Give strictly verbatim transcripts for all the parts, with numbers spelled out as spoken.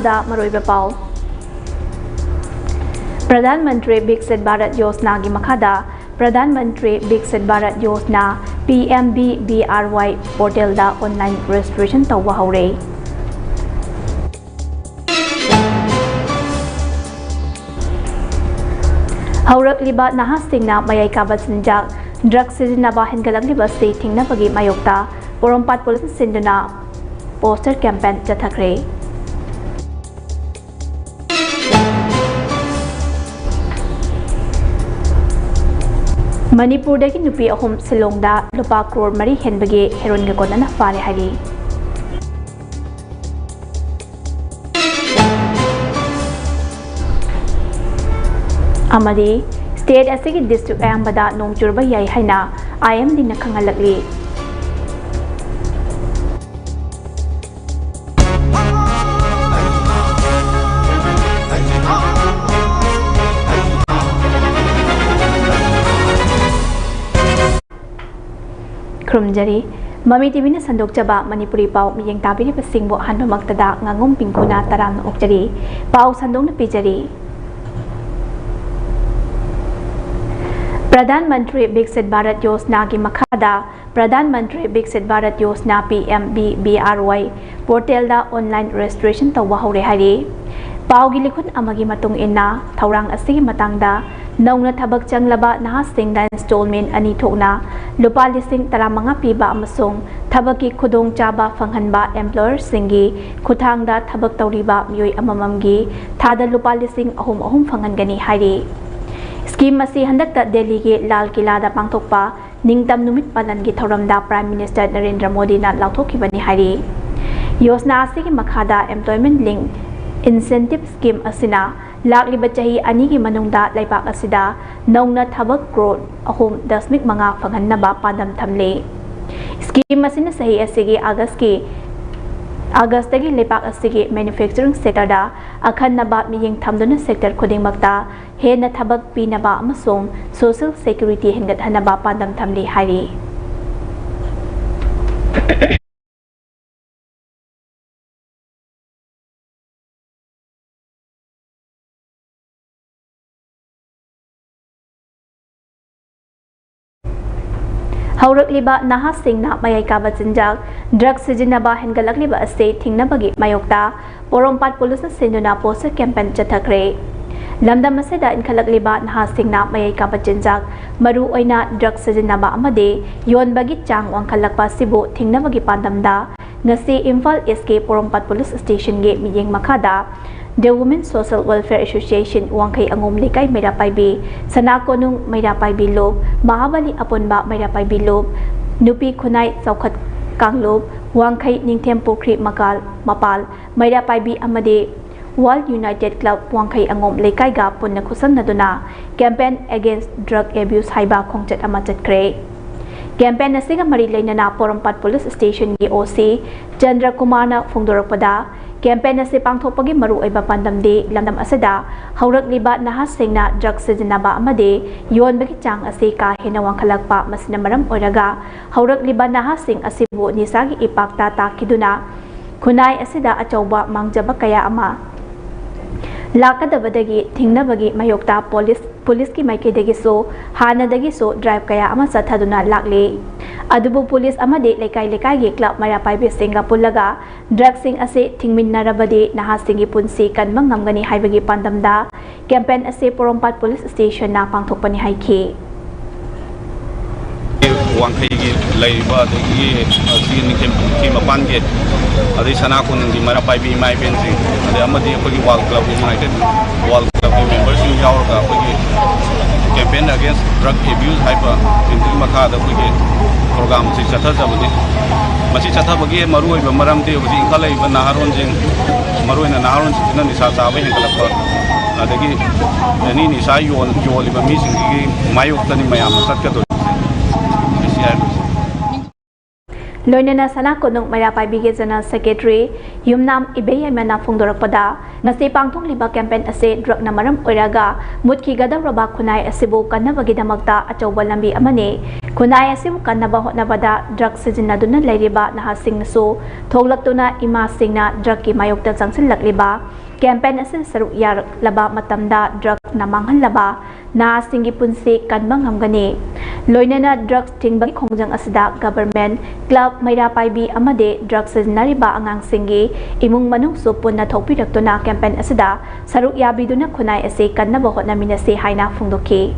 ꯃꯔꯨꯑꯣꯏꯕ ꯄꯥꯎ꯫ ꯄ꯭ꯔꯙꯥꯟ ꯃꯟꯇ꯭ꯔꯤ ꯕꯤꯛꯁꯤꯠ ꯚꯥꯔꯠ ꯌꯣꯖꯅꯥꯒꯤ ꯃꯈꯥꯗ Pradhan Mantri Viksit Bharat Yojana, P M V B R Y, portal ꯗ online registration ꯇꯧꯕ ꯍꯧꯔꯦ꯫ ꯍꯧꯔꯛꯂꯤꯕ ꯅꯍꯥꯁꯤꯡꯅ ꯃꯌꯥꯏ ꯀꯥꯕ ꯆꯤꯟꯖꯥꯛ, drug ꯁꯤꯖꯤꯟꯅꯕ ꯍꯦꯟꯒꯠꯂꯛꯂꯤꯕ ꯑꯁꯤ ꯊꯤꯡꯅꯕꯒꯤ ꯃꯥꯌꯣꯛꯇ ꯄꯣꯔꯣꯝꯄꯥꯠ ꯄꯨꯂꯤꯁꯅ ꯁꯤꯟꯗꯨꯅ poster campaign ꯆꯠꯊꯈ꯭ꯔꯦ꯫ ꯃꯅꯤꯄꯨꯔꯗꯒꯤ ꯅꯨꯄꯤ ꯑꯍꯨꯝ ꯁꯤꯂꯣꯡꯗ ꯂꯨꯄꯥ ꯀ꯭ꯔꯣꯔ ꯃꯔꯤ ꯍꯦꯟꯕꯒꯤ heroin ꯒ ꯀꯣꯟꯅꯅ ꯐꯥꯔꯦ ꯍꯥꯏꯔꯤ꯫ ꯑꯃꯗꯤ state ꯑꯁꯤꯒꯤ district ꯑꯌꯥꯝꯕꯗ ꯅꯣꯡ ꯆꯨꯔꯕ ꯌꯥꯏ ꯍꯥꯏꯅ I M D ꯅ ꯈꯪꯍꯜꯂꯛꯂꯤ꯫ ꯈꯨꯔꯨꯝꯖꯔꯤ꯫ ꯃꯃꯤ ꯇꯤꯚꯤꯅ ꯁꯟꯗꯣꯛꯆꯕ ꯃꯅꯤꯄꯨꯔꯤ ꯄꯥꯎ ꯃꯤꯠꯌꯦꯡ ꯇꯥꯕꯤꯔꯤꯕꯁꯤꯡꯕꯨ ꯑꯍꯥꯟꯕꯃꯛꯇꯗ ꯉꯥꯉꯣꯝ ꯄꯤꯡꯀꯨꯅ ꯇꯔꯥꯝꯅ ꯑꯣꯛꯆꯔꯤ꯫ ꯄꯥꯎ ꯁꯟꯗꯣꯛꯅ ꯄꯤꯖꯔꯤ꯫ ꯄ꯭ꯔꯙꯥꯟ ꯃꯟꯇ꯭ꯔꯤ ꯕꯤꯛꯁꯤꯠ ꯚꯥꯔꯠ ꯌꯣꯖꯅꯥꯒꯤ ꯃꯈꯥꯗ Pradhan Mantri Viksit Bharat Yojana, P M V B R Y, portal ꯗ online registration ꯇꯧꯕ ꯍꯧꯔꯦ ꯍꯥꯏꯔꯤ꯫ ꯄꯥꯎꯒꯤ ꯂꯤꯈꯨꯟ ꯑꯃꯒꯤ ꯃꯇꯨꯡ ꯏꯟꯅ, ꯊꯧꯔꯥꯡ ꯑꯁꯤꯒꯤ ꯃꯇꯥꯡꯗ ꯅꯧꯅ ꯊꯕꯛ ꯆꯪꯂꯕ ꯅꯍꯥꯁꯤꯡꯗ installment ꯑꯅꯤ ꯊꯣꯛꯅ ꯂꯨꯄꯥ ꯂꯤꯁꯤꯡ ꯇꯔꯥꯃꯉꯥ ꯄꯤꯕ ꯑꯃꯁꯨꯡ ꯊꯕꯛꯀꯤ ꯈꯨꯗꯣꯡꯆꯥꯕ ꯐꯪꯍꯟꯕ employer ꯁꯤꯡꯒꯤ ꯈꯨꯠꯊꯥꯡꯗ ꯊꯕꯛ ꯇꯧꯔꯤꯕ ꯃꯤꯑꯣꯏ ꯑꯃꯃꯝꯒꯤ ꯊꯥꯗ ꯂꯨꯄꯥ ꯂꯤꯁꯤꯡ ꯑꯍꯨꯝ ꯑꯍꯨꯝ ꯐꯪꯍꯟꯒꯅꯤ ꯍꯥꯏꯔꯤ꯫ Scheme ꯑꯁꯤ ꯍꯟꯗꯛꯇ ꯗꯦꯜꯂꯤꯒꯤ ꯂꯥꯜ ꯀꯤꯂꯥꯗ ꯄꯥꯡꯊꯣꯛꯄ ꯅꯤꯡꯇꯝ ꯅꯨꯃꯤꯠ ꯄꯥꯂꯟꯒꯤ ꯊꯧꯔꯝꯗ Prime Minister ꯅꯔꯦꯟꯗ꯭ꯔ ꯃꯣꯗꯤꯅ ꯂꯥꯎꯊꯣꯛꯈꯤꯕꯅꯤ ꯍꯥꯏꯔꯤ꯫ ꯌꯣꯖꯅꯥ ꯑꯁꯤꯒꯤ ꯃꯈꯥꯗ employment link incentive scheme ꯑꯁꯤꯅ ꯂꯥꯛꯂꯤꯕ ꯆꯍꯤ ꯑꯅꯤꯒꯤ ꯃꯅꯨꯡꯗ ꯂꯩꯕꯥꯛ ꯑꯁꯤꯗ ꯅꯧꯅ ꯊꯕꯛ ꯀ꯭ꯔꯣꯔ ꯑꯍꯨꯝ ꯗꯁꯃꯤꯛ ꯃꯉꯥ ꯐꯪꯍꯟꯅꯕ ꯄꯥꯟꯗꯝ ꯊꯝꯂꯤ꯫ Scheme ꯑꯁꯤꯅ ꯆꯍꯤ ꯑꯁꯤꯒꯤ ꯑꯥꯒꯁꯀꯤ, ꯑꯥꯒꯁꯇꯒꯤ ꯂꯩꯕꯥꯛ ꯑꯁꯤꯒꯤ manufacturing sector ꯗ ꯑꯈꯟꯅꯕ ꯃꯤꯠꯌꯦꯡ ꯊꯝꯗꯨꯅ sector ꯈꯨꯗꯤꯡꯃꯛꯇ ꯍꯦꯟꯅ ꯊꯕꯛ ꯄꯤꯅꯕ ꯑꯃꯁꯨꯡ social security ꯍꯦꯟꯒꯠꯍꯟꯅꯕ ꯄꯥꯟꯗꯝ ꯊꯝꯂꯤ ꯍꯥꯏꯔꯤ꯫ ꯍꯧꯔꯛꯂꯤꯕ ꯅꯍꯥꯁꯤꯡꯅ ꯃꯌꯥꯏ ꯀꯥꯕ ꯆꯤꯟꯖꯥꯛ, ꯗ꯭ꯔꯒ ꯁꯤꯖꯤꯟꯅꯕ ꯍꯦꯟꯒꯠꯂꯛꯂꯤꯕ ꯑꯁꯤ ꯊꯤꯡꯅꯕꯒꯤ ꯃꯥꯌꯣꯛꯇ ꯄꯣꯔꯣꯝꯄꯥꯠ ꯄꯨꯂꯤꯁꯅ ꯁꯤꯟꯗꯨꯅ ꯄꯣꯁꯇꯔ ꯀꯦꯝꯄꯦꯟ ꯆꯠꯊꯈ꯭ꯔꯦ꯫ ꯂꯝꯗꯝ ꯑꯁꯤꯗ ꯏꯟꯈꯠꯂꯛꯂꯤꯕ ꯅꯍꯥꯁꯤꯡꯅ ꯃꯌꯥꯏ ꯀꯥꯕ ꯆꯤꯟꯖꯥꯛ, ꯃꯔꯨꯑꯣꯏꯅ ꯗ꯭ꯔꯒ ꯁꯤꯖꯤꯟꯅꯕ ꯑꯃꯗꯤ ꯌꯣꯟꯕꯒꯤ ꯆꯥꯡ ꯋꯥꯡꯈꯠꯂꯛꯄ ꯑꯁꯤꯕꯨ ꯊꯤꯡꯅꯕꯒꯤ ꯄꯥꯟꯗꯝꯗ ꯉꯁꯤ ꯏꯝꯐꯥꯜ ꯏꯁꯀꯤ ꯄꯣꯔꯣꯝꯄꯥꯠ ꯄꯨꯂꯤꯁ ꯁ꯭ꯇꯦꯁꯟꯒꯤ ꯃꯤꯠꯌꯦꯡ ꯃꯈꯥꯗ The Women Social Welfare Association ꯋꯥꯡꯈꯩ ꯑꯉꯣꯝ ꯂꯩꯀꯥꯏ ꯃꯩꯔꯥ ꯄꯥꯏꯕꯤ, ꯁꯅꯥ ꯀꯣꯅꯨꯡ ꯃꯩꯔꯥ ꯄꯥꯏꯕꯤ ꯂꯨꯞ, ꯃꯍꯥꯕꯂꯤ ꯑꯄꯨꯟꯕ ꯃꯩꯔꯥ ꯄꯥꯏꯕꯤ ꯂꯨꯞ, ꯅꯨꯄꯤ ꯈꯨꯟꯅꯥꯏ ꯆꯥꯎꯈꯠ ꯀꯥꯡꯂꯨꯞ, ꯋꯥꯡꯈꯩ ꯅꯤꯡꯊꯦꯝ ꯄꯨꯈ꯭ꯔꯤ ꯃꯀꯥꯜ ꯃꯄꯥꯜ ꯃꯩꯔꯥ ꯄꯥꯏꯕꯤ ꯑꯃꯗꯤ World United Club ꯋꯥꯡꯈꯩ ꯑꯉꯣꯝ ꯂꯩꯀꯥꯏꯒ ꯄꯨꯟꯅ ꯈꯨꯠꯁꯝꯅꯗꯨꯅ Campaign Against Drug Abuse ꯍꯥꯏꯕ ꯈꯣꯡꯆꯠ ꯑꯃ ꯆꯠꯈ꯭ꯔꯦ꯫ ꯀꯦꯝꯄꯦꯟ ꯑꯁꯤꯒ ꯃꯔꯤ ꯂꯩꯅꯅ ꯄꯣꯔꯣꯝꯄꯥꯠ ꯄꯨꯂꯤꯁ ꯁ꯭ꯇꯦꯁꯟꯒꯤ ꯑꯣ ꯁꯤ ꯆꯟꯗ꯭ꯔ ꯀꯨꯃꯥꯔꯅ ꯐꯣꯡꯗꯣꯔꯛꯄꯗ, ꯀꯦꯝꯄꯦꯟ ꯑꯁꯤ ꯄꯥꯡꯊꯣꯛꯄꯒꯤ ꯃꯔꯨꯑꯣꯏꯕ ꯄꯥꯟꯗꯝꯗꯤ ꯂꯝꯗꯝ ꯑꯁꯤꯗ ꯍꯧꯔꯛꯂꯤꯕ ꯅꯍꯥꯁꯤꯡꯅ ꯗ꯭ꯔꯒ ꯁꯤꯖꯤꯟꯅꯕ ꯑꯃꯗꯤ ꯌꯣꯟꯕꯒꯤ ꯆꯥꯡ ꯑꯁꯤ ꯀꯥ ꯍꯦꯟꯅ ꯋꯥꯡꯈꯠꯂꯛꯄ, ꯃꯁꯤꯅ ꯃꯔꯝ ꯑꯣꯏꯔꯒ ꯍꯧꯔꯛꯂꯤꯕ ꯅꯍꯥꯁꯤꯡ ꯑꯁꯤꯕꯨ ꯅꯤꯁꯥꯒꯤ ꯏꯄꯥꯛꯇ ꯇꯥꯛꯈꯤꯗꯨꯅ ꯈꯨꯟꯅꯥꯏ ꯑꯁꯤꯗ ꯑꯆꯧꯕ ꯃꯥꯡꯖꯕ ꯀꯌꯥ ꯑꯃ ꯂꯥꯛꯀꯗꯕꯗꯒꯤ ꯊꯤꯡꯅꯕꯒꯤ ꯃꯥꯌꯣꯛꯇ ꯄꯨꯂꯤꯁ, ꯄꯨꯂꯤꯁꯀꯤ ꯃꯥꯏꯀꯩꯗꯒꯤꯁꯨ ꯍꯥꯟꯅꯗꯒꯤꯁꯨ ꯗ꯭ꯔꯥꯏꯚ ꯀꯌꯥ ꯑꯃ ꯆꯠꯊꯗꯨꯅ ꯂꯥꯛꯂꯤ꯫ ꯑꯗꯨꯕꯨ ꯄꯨꯂꯤꯁ ꯑꯃꯗꯤ ꯂꯩꯀꯥꯏ ꯂꯩꯀꯥꯏꯒꯤ ꯀ꯭ꯂꯕ ꯃꯩꯔꯥ ꯄꯥꯏꯕꯤꯁꯤꯡꯒ ꯄꯨꯜꯂꯒ ꯗ꯭ꯔꯒꯁꯤꯡ ꯑꯁꯤ ꯊꯤꯡꯃꯤꯟꯅꯔꯕꯗꯤ ꯅꯍꯥꯁꯤꯡꯒꯤ ꯄꯨꯟꯁꯤ ꯀꯟꯕ ꯉꯝꯒꯅꯤ ꯍꯥꯏꯕꯒꯤ ꯄꯥꯟꯗꯝꯗ ꯀꯦꯝꯄꯦꯟ ꯑꯁꯤ ꯄꯣꯔꯣꯝꯄꯥꯠ ꯄꯨꯂꯤꯁ ꯁ꯭ꯇꯦꯁꯟꯅ ꯄꯥꯡꯊꯣꯛꯄꯅꯤ ꯍꯥꯏꯈꯤ꯫ ꯋꯥꯡꯈꯩꯒꯤ ꯂꯩꯔꯤꯕ, ꯑꯗꯒꯤ ꯑꯁꯤ ꯅꯤꯡꯊꯦꯝ ꯄꯨꯈ꯭ꯔꯤ ꯃꯄꯥꯟꯒꯤ, ꯑꯗꯩ ꯁꯅꯥ ꯀꯣꯅꯨꯡꯒꯤ ꯃꯩꯔꯥ ꯄꯥꯏꯕꯤ ꯏꯃꯥ ꯏꯕꯦꯟꯁꯤꯡ, ꯑꯗꯩ ꯑꯃꯗꯤ ꯑꯩꯈꯣꯏꯒꯤ ꯋꯥꯔꯜ ꯀ꯭ꯂꯕ, ꯌꯨꯅꯥꯏꯇꯦꯠ ꯋꯥꯔꯜ ꯀ꯭ꯂꯕꯀꯤ ꯃꯦꯝꯕꯔꯁꯤꯡ ꯌꯥꯎꯔꯒ ꯑꯩꯈꯣꯏꯒꯤ Campaign Against Drug Abuse ꯍꯥꯏꯕ ꯀꯦꯝꯄꯦꯟ ꯃꯈꯥꯗ ꯑꯩꯈꯣꯏꯒꯤ ꯄ꯭ꯔꯣꯒ꯭ꯔꯥꯝ ꯑꯁꯤ ꯆꯠꯊꯖꯕꯅꯤ꯫ ꯃꯁꯤ ꯆꯠꯊꯕꯒꯤ ꯃꯔꯨꯑꯣꯏꯕ ꯃꯔꯝꯗꯤ ꯍꯧꯖꯤꯛ ꯏꯟꯈꯠꯂꯛꯏꯕ ꯅꯍꯥꯔꯣꯟꯁꯤꯡ, ꯃꯔꯨꯑꯣꯏꯅ ꯅꯍꯥꯔꯣꯟꯁꯤꯡꯁꯤꯅ ꯅꯤꯁꯥ ꯆꯥꯕ ꯍꯦꯟꯒꯠꯂꯛꯄ, ꯑꯗꯒꯤ ꯑꯦꯅꯤ ꯅꯤꯁꯥ ꯌꯣꯟ-, ꯌꯣꯜꯂꯤꯕ ꯃꯤꯁꯤꯡꯁꯤꯒꯤ ꯃꯥꯌꯣꯛꯇꯅꯤ ꯃꯌꯥꯝꯅ ꯆꯠꯀꯗꯣꯔꯤꯁꯦ꯫ ꯃꯁꯤ ꯍꯥꯏꯕꯁꯦ꯫ ꯂꯣꯏꯅꯅ ꯁꯅꯥ ꯀꯣꯅꯨꯡ ꯃꯩꯔꯥ ꯄꯥꯏꯕꯤꯒꯤ ꯖꯦꯅꯔꯦꯜ ꯁꯦꯀ꯭ꯔꯦꯇꯔꯤ ꯌꯨꯝꯅꯥꯝ ꯏꯕꯦꯌꯥꯏꯃꯅ ꯐꯣꯡꯗꯣꯔꯛꯄꯗ, ꯉꯁꯤ ꯄꯥꯡꯊꯣꯛꯂꯤꯕ ꯀꯦꯝꯄꯦꯟ ꯑꯁꯤ ꯗ꯭ꯔꯒꯅ ꯃꯔꯝ ꯑꯣꯏꯔꯒ ꯃꯨꯠꯈꯤꯒꯗꯧꯔꯕ ꯈꯨꯟꯅꯥꯏ ꯑꯁꯤꯕꯨ ꯀꯟꯅꯕꯒꯤꯗꯃꯛꯇ ꯑꯆꯧꯕ ꯂꯝꯕꯤ ꯑꯃꯅꯤ꯫ ꯈꯨꯟꯅꯥꯏ ꯑꯁꯤꯕꯨ ꯀꯟꯅꯕ ꯍꯣꯠꯅꯕꯗ ꯗ꯭ꯔꯒ ꯁꯤꯖꯤꯟꯅꯗꯨꯅ ꯂꯩꯔꯤꯕ ꯅꯍꯥꯁꯤꯡꯅꯁꯨ ꯊꯣꯛꯂꯛꯇꯨꯅ ꯏꯃꯥꯁꯤꯡꯅ ꯗ꯭ꯔꯒꯀꯤ ꯃꯥꯌꯣꯛꯇ ꯆꯪꯁꯤꯜꯂꯛꯂꯤꯕ ꯀꯦꯝꯄꯦꯟ ꯑꯁꯤꯗ ꯁꯔꯨꯛ ꯌꯥꯔꯛꯂꯕ ꯃꯇꯝꯗ ꯗ꯭ꯔꯒꯅ ꯃꯥꯡꯍꯜꯂꯕ ꯅꯍꯥꯁꯤꯡꯒꯤ ꯄꯨꯟꯁꯤ ꯀꯟꯕ ꯉꯝꯒꯅꯤ꯫ ꯂꯣꯏꯅꯅ ꯗ꯭ꯔꯒꯁ ꯊꯤꯡꯕꯒꯤ ꯈꯣꯡꯖꯪ ꯑꯁꯤꯗ ꯒꯚꯔꯟꯃꯦꯟꯠ, ꯀ꯭ꯂꯕ, ꯃꯩꯔꯥ ꯄꯥꯏꯕꯤ ꯑꯃꯗꯤ ꯗ꯭ꯔꯒꯁ ꯁꯤꯖꯤꯟꯅꯔꯤꯕ ꯑꯉꯥꯡꯁꯤꯡꯒꯤ ꯏꯃꯨꯡ ꯃꯅꯨꯡꯁꯨ ꯄꯨꯟꯅ ꯊꯣꯛꯄꯤꯔꯛꯇꯨꯅ ꯀꯦꯝꯄꯦꯟ ꯑꯁꯤꯗ ꯁꯔꯨꯛ ꯌꯥꯕꯤꯗꯨꯅ ꯈꯨꯟꯅꯥꯏ ꯑꯁꯤ ꯀꯟꯅꯕ ꯍꯣꯠꯅꯃꯤꯟꯅꯁꯤ ꯍꯥꯏꯅ ꯐꯣꯡꯗꯣꯛꯈꯤ꯫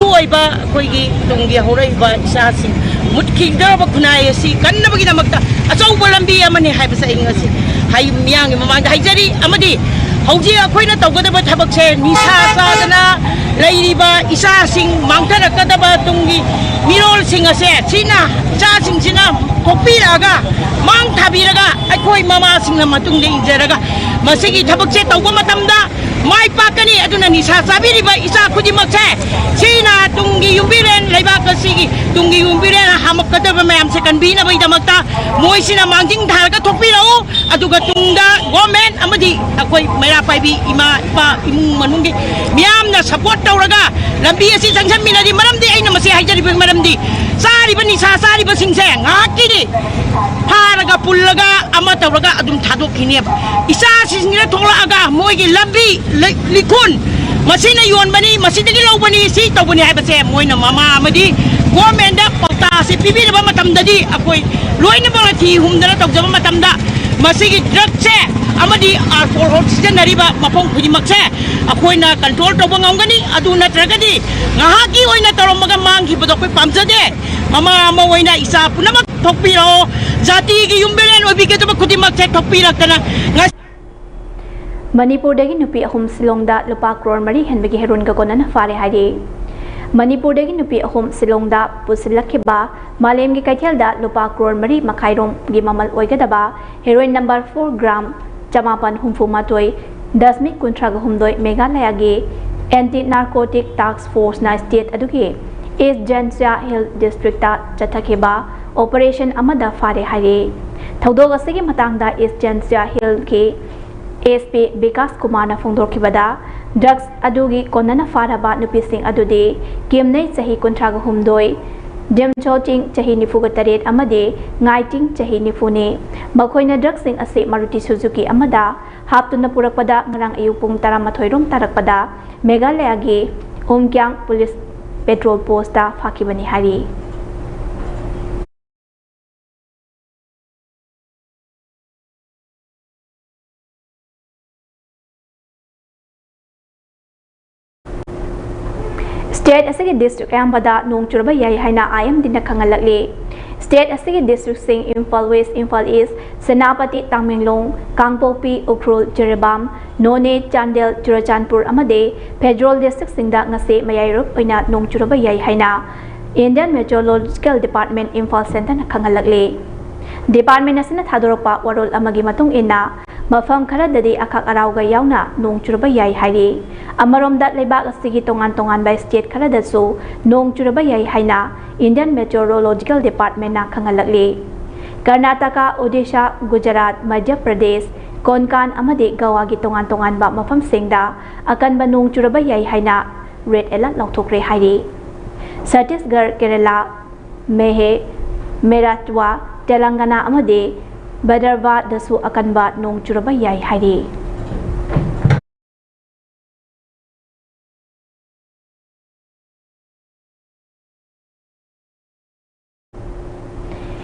ꯑꯣꯏꯕ ꯑꯩꯈꯣꯏꯒꯤ ꯇꯨꯡꯒꯤ ꯍꯧꯔꯛꯏꯕ ꯏꯆꯥꯁꯤꯡ ꯃꯨꯠꯈꯤꯗꯧꯔꯕ ꯈꯨꯟꯅꯥꯏ ꯑꯁꯤ ꯀꯟꯅꯕꯒꯤꯗꯃꯛꯇ ꯑꯆꯧꯕ ꯂꯝꯕꯤ ꯑꯃꯅꯤ ꯍꯥꯏꯕꯁꯦ ꯑꯩ ꯉꯁꯤ ꯍꯥꯏ-, ꯃꯤꯌꯥꯝꯒꯤ ꯃꯃꯥꯡꯗ ꯍꯥꯏꯖꯔꯤ꯫ ꯑꯃꯗꯤ ꯍꯧꯖꯤꯛ ꯑꯩꯈꯣꯏꯅ ꯇꯧꯒꯗꯕ ꯊꯕꯛꯁꯦ ꯅꯤꯁꯥ ꯆꯥꯗꯅ ꯂꯩꯔꯤꯕ ꯏꯆꯥꯁꯤꯡ, ꯃꯥꯡꯊꯔꯛꯀꯗꯕ ꯇꯨꯡꯒꯤ ꯃꯤꯔꯣꯜꯁꯤꯡ ꯑꯁꯦ ꯁꯤꯅ, ꯏꯆꯥꯁꯤꯡꯁꯤꯅ ꯀꯣꯛꯄꯤꯔꯛꯑꯒ, ꯃꯥꯡ ꯊꯥꯕꯤꯔꯒ ꯑꯩꯈꯣꯏ ꯃꯃꯥꯁꯤꯡꯅ ꯃꯇꯨꯡꯗ ꯏꯟꯖꯔꯒ ꯃꯁꯤꯒꯤ ꯊꯕꯛꯁꯦ ꯇꯧꯕ ꯃꯇꯝꯗ ꯃꯥꯏ ꯄꯥꯛꯀꯅꯤ꯫ ꯑꯗꯨꯅ ꯅꯤꯁꯥ ꯆꯥꯕꯤꯔꯤꯕ ꯏꯆꯥ ꯈꯨꯗꯤꯡꯃꯛꯁꯦ ꯁꯤꯅ ꯇꯨꯡꯒꯤ ꯌꯨꯝꯕꯤꯔꯦꯟ, ꯂꯩꯕꯥꯛ ꯑꯁꯤꯒꯤ ꯇꯨꯡꯒꯤ ꯌꯨꯝꯕꯤꯔꯦꯟ ꯍꯥꯝꯃꯛꯀꯗꯕ ꯃꯌꯥꯝꯁꯦ ꯀꯟꯕꯤꯅꯕꯒꯤꯗꯃꯛꯇ ꯃꯣꯏꯁꯤꯅ ꯃꯥꯡꯖꯤꯟ ꯊꯥꯔꯒ ꯊꯣꯛꯄꯤꯔꯛꯎ꯫ ꯑꯗꯨꯒ ꯇꯨꯡꯗ ꯒꯣꯔꯃꯦꯟ ꯑꯃꯗꯤ ꯑꯩꯈꯣꯏ ꯃꯩꯔꯥ ꯄꯥꯏꯕꯤ ꯏꯃꯥ ꯏꯄꯥ ꯏꯃꯨꯡ ꯃꯅꯨꯡꯒꯤ ꯃꯤꯌꯥꯝꯅ ꯁꯄꯣꯔꯠ ꯇꯧꯔꯒ ꯂꯝꯕꯤ ꯑꯁꯤ ꯆꯪꯁꯤꯟꯃꯤꯟꯅꯔꯤ꯫ ꯃꯔꯝꯗꯤ ꯑꯩꯅ ꯃꯁꯤ ꯍꯥꯏꯖꯔꯤꯕꯒꯤ ꯃꯔꯝꯗꯤ ꯆꯥꯔꯤꯕ ꯅꯤꯁꯥ ꯆꯥꯔꯤꯕꯁꯤꯡꯁꯦ ꯉꯥꯏꯍꯥꯛꯀꯤꯗꯤ ꯐꯥꯔꯒ ꯄꯨꯜꯂꯒ ꯑꯃ ꯇꯧꯔꯒ ꯑꯗꯨꯝ ꯊꯥꯗꯣꯛꯈꯤꯅꯦꯕ꯫ ꯏꯆꯥꯁꯤꯡꯁꯤꯅ ꯊꯣꯛꯂꯛꯑꯒ ꯃꯣꯏꯒꯤ ꯂꯝꯕꯤ, ꯂꯩ-, ꯂꯤꯈꯨꯟ, ꯃꯁꯤꯅ ꯌꯣꯟꯕꯅꯤ, ꯃꯁꯤꯗꯒꯤ ꯂꯧꯕꯅꯤ, ꯁꯤ ꯇꯧꯕꯅꯤ ꯍꯥꯏꯕꯁꯦ ꯃꯣꯏꯅ ꯃꯃꯥ ꯑꯃꯗꯤ ꯒꯣꯔꯃꯦꯟꯗ ꯄꯥꯎꯇꯥꯛ ꯑꯁꯤ ꯄꯤꯕꯤꯔꯕ ꯃꯇꯝꯗꯗꯤ ꯑꯩꯈꯣꯏ ꯂꯣꯏꯅꯃꯛꯅ ꯊꯤ ꯍꯨꯝꯗꯅ ꯇꯧꯖꯕ ꯃꯇꯝꯗ ꯃꯁꯤꯒꯤ ꯗ꯭ꯔꯒꯁꯦ ꯑꯃꯗꯤ ꯑꯜꯀꯣꯍꯣꯜ ꯁꯤꯖꯤꯟꯅꯔꯤꯕ ꯃꯐꯝ ꯈꯨꯗꯤꯡꯃꯛꯁꯦ ꯑꯩꯈꯣꯏꯅ ꯀꯟꯇ꯭ꯔꯣꯜ ꯇꯧꯕ ꯉꯝꯒꯅꯤ꯫ ꯑꯗꯨ ꯅꯠꯇ꯭ꯔꯒꯗꯤ ꯉꯥꯏꯍꯥꯛꯀꯤ ꯑꯣꯏꯅ ꯇꯧꯔꯝꯃꯒ ꯃꯥꯡꯈꯤꯕꯗꯣ ꯑꯩꯈꯣꯏ ꯄꯥꯝꯖꯗꯦ꯫ ꯃꯃꯥ ꯑꯃ ꯑꯣꯏꯅ ꯏꯆꯥ ꯄꯨꯝꯅꯃꯛ ꯊꯣꯛꯄꯤꯔꯛꯑꯣ꯫ ꯖꯥꯇꯤꯒꯤ ꯌꯨꯝꯕꯤꯔꯦꯟ ꯑꯣꯏꯕꯤꯒꯗꯕ ꯈꯨꯗꯤꯡꯃꯛꯁꯦ ꯊꯣꯛꯄꯤꯔꯛꯇꯅ ꯉꯁꯤ ꯃꯅꯤꯄꯨꯔꯗꯒꯤ ꯅꯨꯄꯤ ꯑꯍꯨꯝ ꯁꯤꯂꯣꯡꯗ ꯂꯨꯄꯥ ꯀ꯭ꯔꯣꯔ ꯃꯔꯤ ꯍꯦꯟꯕꯒꯤ ꯍꯦꯔꯣꯏꯟꯒ ꯀꯣꯟꯅꯅ ꯐꯥꯔꯦ ꯍꯥꯏꯔꯤ꯫ ꯃꯅꯤꯄꯨꯔꯗꯒꯤ ꯅꯨꯄꯤ ꯑꯍꯨꯝ ꯁꯤꯂꯣꯡꯗ ꯄꯨꯁꯤꯜꯂꯛꯈꯤꯕ ꯃꯥꯂꯦꯝꯒꯤ ꯀꯩꯊꯦꯜꯗ ꯂꯨꯄꯥ ꯀ꯭ꯔꯣꯔ ꯃꯔꯤ ꯃꯈꯥꯏꯔꯣꯝꯒꯤ ꯃꯃꯜ ꯑꯣꯏꯒꯗꯕ ꯍꯦꯔꯣꯏꯟ ꯅꯝꯕꯔ ꯐꯣꯔ ꯒ꯭ꯔꯥꯝ ꯆꯃꯥꯄꯟ ꯍꯨꯝꯐꯨ ꯃꯥꯊꯣꯏ ꯗꯁꯃꯤꯛ ꯀꯨꯟꯊ꯭ꯔꯥꯒ ꯍꯨꯝꯗꯣꯏ ꯃꯦꯘꯥꯂꯌꯥꯒꯤ ꯑꯦꯟꯇꯤ ꯅꯥꯔꯀꯣꯇꯤꯛ ꯇꯥꯛꯁ ꯐꯣꯔꯁꯅ ꯁ꯭ꯇꯦꯠ ꯑꯗꯨꯒꯤ ꯏꯁ ꯖꯦꯟꯁꯤꯌꯥ ꯍꯤꯜ ꯗꯤꯁꯇ꯭ꯔꯤꯛꯇ ꯆꯠꯊꯈꯤꯕ ꯑꯣꯄꯔꯦꯁꯟ ꯑꯃꯗ ꯐꯥꯔꯦ ꯍꯥꯏꯔꯤ꯫ ꯊꯧꯗꯣꯛ ꯑꯁꯤꯒꯤ ꯃꯇꯥꯡꯗ ꯏꯁ ꯖꯦꯟꯁꯤꯌꯥ ꯍꯤꯜꯒꯤ ꯑꯦꯁ ꯄꯤ ꯕꯤꯀꯥꯁ ꯀꯨꯃꯥꯔꯅ ꯐꯣꯡꯗꯣꯔꯛꯈꯤꯕꯗ, ꯗ꯭ꯔꯒꯁ ꯑꯗꯨꯒꯤ ꯀꯣꯟꯅꯅ ꯐꯥꯔꯕ ꯅꯨꯄꯤꯁꯤꯡ ꯑꯗꯨꯗꯤ ꯀꯤꯝꯅꯩ ꯆꯍꯤ ꯀꯨꯟꯊ꯭ꯔꯥꯒ ꯍꯨꯝꯗꯣꯏ, ꯖꯦꯝꯆꯣ ꯆꯤꯡ, ꯆꯍꯤ ꯅꯤꯐꯨꯒ ꯇꯔꯦꯠ, ꯑꯃꯗꯤ ꯉꯥꯏ ꯆꯤꯡ, ꯆꯍꯤ ꯅꯤꯐꯨꯅꯤ꯫ ꯃꯈꯣꯏꯅ ꯗ꯭ꯔꯒꯁꯤꯡ ꯑꯁꯤ ꯃꯥꯔꯨꯇꯤ ꯁꯨꯖꯨꯀꯤ ꯑꯃꯗ ꯍꯥꯞꯇꯨꯅ ꯄꯨꯔꯛꯄꯗ ꯉꯔꯥꯡ ꯑꯌꯨꯛ ꯄꯨꯡ ꯇꯔꯥꯃꯥꯊꯣꯏ ꯔꯣꯝ ꯇꯥꯔꯛꯄꯗ ꯃꯦꯘꯥꯂꯌꯥꯒꯤ ꯎꯝꯀ꯭ꯌꯥꯡ ꯄꯨꯂꯤꯁ ꯄꯦꯇ꯭ꯔꯣꯜ ꯄꯣꯁꯇ ꯐꯥꯈꯤꯕꯅꯤ ꯍꯥꯏꯔꯤ꯫ ꯁ꯭ꯇꯦꯠ ꯑꯁꯤꯒꯤ ꯗꯤꯁꯇ꯭ꯔꯤꯛ ꯑꯌꯥꯝꯕꯗ ꯅꯣꯡ ꯆꯨꯔꯕ ꯌꯥꯏ ꯍꯥꯏꯅ ꯑꯥꯏ ꯑꯦꯝ ꯗꯤꯅ ꯈꯪꯍꯜꯂꯛꯂꯤ꯫ ꯁ꯭ꯇꯦꯠ ꯑꯁꯤꯒꯤ ꯗꯤꯁꯇ꯭ꯔꯤꯛꯁꯤꯡ ꯏꯝꯐꯥꯜ ꯋꯦꯁ, ꯏꯝꯐꯥꯜ ꯏꯁ, ꯁꯦꯅꯥꯄꯇꯤ, ꯇꯥꯃꯦꯡꯂꯣꯡ, ꯀꯥꯡꯄꯣꯛꯄꯤ, ꯎꯈ꯭ꯔꯨꯜ, ꯖꯤꯔꯤꯕꯥꯝ, ꯅꯣꯅꯦ, ꯆꯥꯟꯗꯦꯜ, ꯆꯨꯔꯆꯥꯟꯄꯨꯔ ꯑꯃꯗꯤ ꯐꯦꯗꯔꯦꯜ ꯗꯤꯁꯇ꯭ꯔꯤꯛꯁꯤꯡꯗ ꯉꯁꯤ ꯃꯌꯥꯏꯔꯣꯏ ꯑꯣꯏꯅ ꯅꯣꯡ ꯆꯨꯔꯕ ꯌꯥꯏ ꯍꯥꯏꯅ Indian Meteorological Department, ꯏꯝꯐꯥꯜ ꯁꯦꯟꯇꯔꯅ ꯈꯪꯍꯜꯂꯛꯂꯤ꯫ ꯗꯤꯄꯥꯔꯠꯃꯦꯟ ꯑꯁꯤꯅ ꯊꯥꯗꯣꯔꯛꯄ ꯋꯥꯔꯣꯜ ꯑꯃꯒꯤ ꯃꯇꯨꯡ ꯏꯟꯅ, ꯃꯐꯝ ꯈꯔꯗꯗꯤ ꯑꯈꯥꯛ ꯑꯔꯥꯎꯒ ꯌꯥꯎꯅ ꯅꯣꯡ ꯆꯨꯔꯕ ꯌꯥꯏ ꯍꯥꯏꯔꯤ꯫ ꯑꯃꯔꯣꯝꯗ, ꯂꯩꯕꯥꯛ ꯑꯁꯤꯒꯤ ꯇꯣꯉꯥꯟ ꯇꯣꯉꯥꯟꯕ ꯁ꯭ꯇꯦꯠ ꯈꯔꯗꯁꯨ ꯅꯣꯡ ꯆꯨꯔꯕ ꯌꯥꯏ ꯍꯥꯏꯅ Indian Meteorological Departmentꯅ ꯈꯪꯍꯜꯂꯛꯂꯤ꯫ ꯀꯔꯅꯥꯇꯀꯥ, ꯑꯣꯗꯤꯁꯥ, ꯒꯨꯖꯔꯥꯠ, ꯃꯙ꯭ꯌ ꯄ꯭ꯔꯗꯦꯁ, ꯀꯣꯟꯀꯥꯟ ꯑꯃꯗꯤ ꯒꯋꯥꯒꯤ ꯇꯣꯉꯥꯟ ꯇꯣꯉꯥꯟꯕ ꯃꯐꯝꯁꯤꯡꯗ ꯑꯀꯟꯕ ꯅꯣꯡ ꯆꯨꯔꯕ ꯌꯥꯏ ꯍꯥꯏꯅ ꯔꯦꯗ ꯑꯦꯂꯔꯠ ꯂꯥꯎꯊꯣꯛꯈ꯭ꯔꯦ ꯍꯥꯏꯔꯤ꯫ ꯁꯠꯇꯤꯁꯒꯔ, ꯀꯦꯔꯂꯥ, ꯃꯦꯍꯦ, ꯃꯦꯔꯥꯠꯋꯥ, ꯇꯦꯂꯪꯒꯥꯅꯥ ꯑꯃꯗꯤ ꯚꯗꯔꯚꯥꯗꯁꯨ ꯑꯀꯟꯕ ꯅꯣꯡ ꯆꯨꯔꯕ ꯌꯥꯏ ꯍꯥꯏꯔꯤ꯫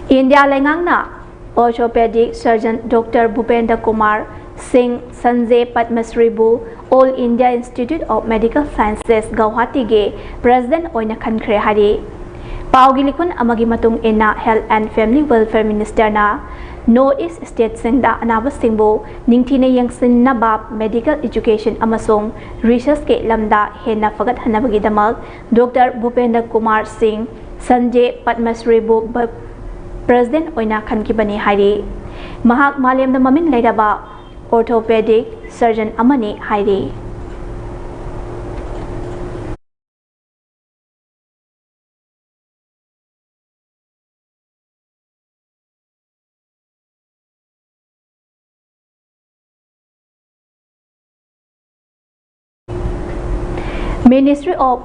ꯏꯟꯗꯤꯌꯥ ꯂꯩꯉꯥꯛꯅ orthopedic surgeon Doctor ꯚꯨꯄꯦꯟꯗ꯭ꯔ ꯀꯨꯃꯥꯔ ꯁꯤꯡ ꯁꯟꯖꯦ ꯄꯗꯃꯁ꯭ꯔꯤꯕꯨ All India Institute of Medical Sciences ꯒꯧꯍꯥꯇꯤꯒꯤ president ꯑꯣꯏꯅ ꯈꯟꯈ꯭ꯔꯦ ꯍꯥꯏꯔꯤ꯫ ꯄꯥꯎꯒꯤ ꯂꯤꯈꯨꯟ ꯑꯃꯒꯤ ꯃꯇꯨꯡ ꯏꯟꯅ, Health and Family Welfare Ministerꯅ North East stateꯁꯤꯡꯗ ꯑꯅꯥꯕꯁꯤꯡꯕꯨ ꯅꯤꯡꯊꯤꯅ ꯌꯦꯡꯁꯤꯟꯅꯕ, medical education ꯑꯃꯁꯨꯡ researchꯀꯤ ꯂꯝꯗ ꯍꯦꯟꯅ ꯐꯒꯠꯍꯟꯅꯕꯒꯤꯗꯃꯛ Doctor ꯚꯨꯄꯦꯟꯗ꯭ꯔ ꯀꯨꯃꯥꯔ ꯁꯤꯡ ꯁꯟꯖꯦ ꯄꯗꯃꯁ꯭ꯔꯤꯕꯨ ꯕ-, president ꯑꯣꯏꯅ ꯈꯟꯈꯤꯕꯅꯤ ꯍꯥꯏꯔꯤ꯫ ꯃꯍꯥꯛ ꯃꯥꯂꯦꯝꯗ ꯃꯃꯤꯡ ꯂꯩꯔꯕ orthopedic surgeon ꯑꯃꯅꯤ ꯍꯥꯏꯔꯤ꯫ Ministry of